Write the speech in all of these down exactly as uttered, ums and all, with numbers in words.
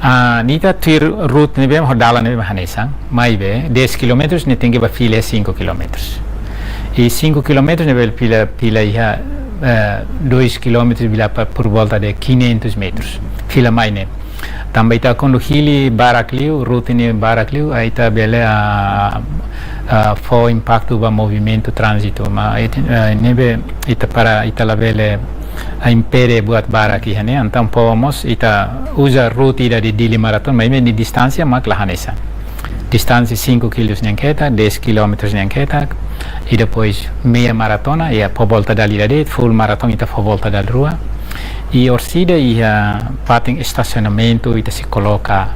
Ah, ita tuir rute ne'ebé, ho dalan ne'ebé hanesan, maibé dez kilómetrus nia tenke ba fila cinco kilómetrus. I cinco kilómetrus ne'ebé fila, fila iha, eh, dois kilómetrus, fila pa, por volta de quinhentos metros. Fila mai ne'e. Tanba ita kuandu hili barak liu, rute ne'e barak liu, ah, ita bele, ah, ah, fó impaktu ba movimentu tránzitu. Maibé, eh, ne'ebé ita para, ita labele, ah, impede buat barak iha ne'e, entaun fó mós ita uza rute ida de Dili Maratona, maibé nia distánsia mak la hanesan. Distánsia cinco kilus nian ketak, dez kilómetrus nian ketak, i depois meia maratona, i fó volta dala ida de'it, full marathon ita fó volta dala rua. I orsida iha fatin estasionamentu ita sei koloka,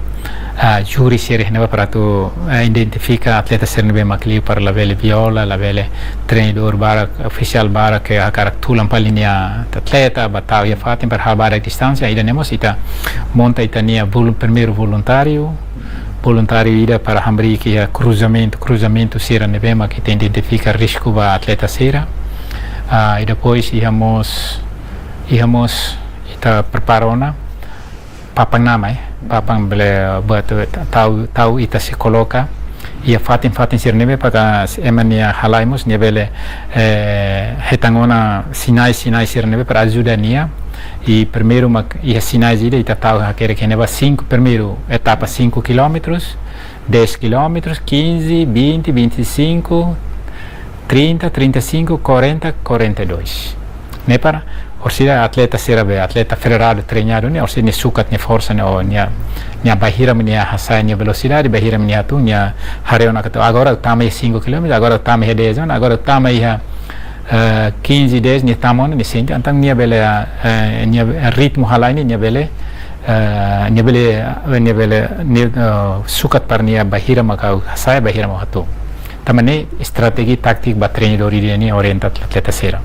ah, júri sira ne'ebé para atu, ah, identifika atleta sira ne'ebé mak liu para labele viola, labele treinadór barak, ofisiál barak ke hakarak tulan fali nia atleta, ba tau iha fatin para halo barak distánsia, ida-ne'e mós ita monta ita-nia volu-, primeiru voluntáriu, voluntáriu ida para hamriik iha kruzamentu, kruzamentu sira ne'ebé mak ita identifika risku ba atleta sira. Ah, i depois iha mós, iha mós ita prepara ona papan nama, eh. Papan bele buat tau, tau ita sei koloka iha fatin-fatin sira ne'ebé para ema nia halai mós nia bele, eh, hetan ona sinais, sinais sira ne'ebé para ajuda nia. I primeiru mak iha sinais ida ita tau hakerek iha ne'ebá cinco, primeiru etapa cinco kilómetrus, dez kilómetrus, quinze, vinte, vinte e cinco, trinta, trinta e cinco, quarenta, quarenta e dois. Ne'e para orsida atleta sira be, atleta federadu treinadu ne'e, orsida nia sukat, nia forsa ne'e, ou nia, nia bainhira mak nia hasa'e nia velosidade, bainhira mak nia atu, nia haree ona katak agora atu tama iha cinco kilómetrus, agora atu tama iha dez ona, agora atu tama iha, eh, quinze, dez, nia tama ona, nia sente, entaun nia bele, eh, nia ritmu halai ne'e, nia bele, eh, nia bele, nia bele, nia, eh, sukat para nia bainhira mak ha'u hasa'e, bainhira mak ha'u atu. Tanba ne'e estratéjia tátiku ba treinadór ida-ne'e orienta atleta sira.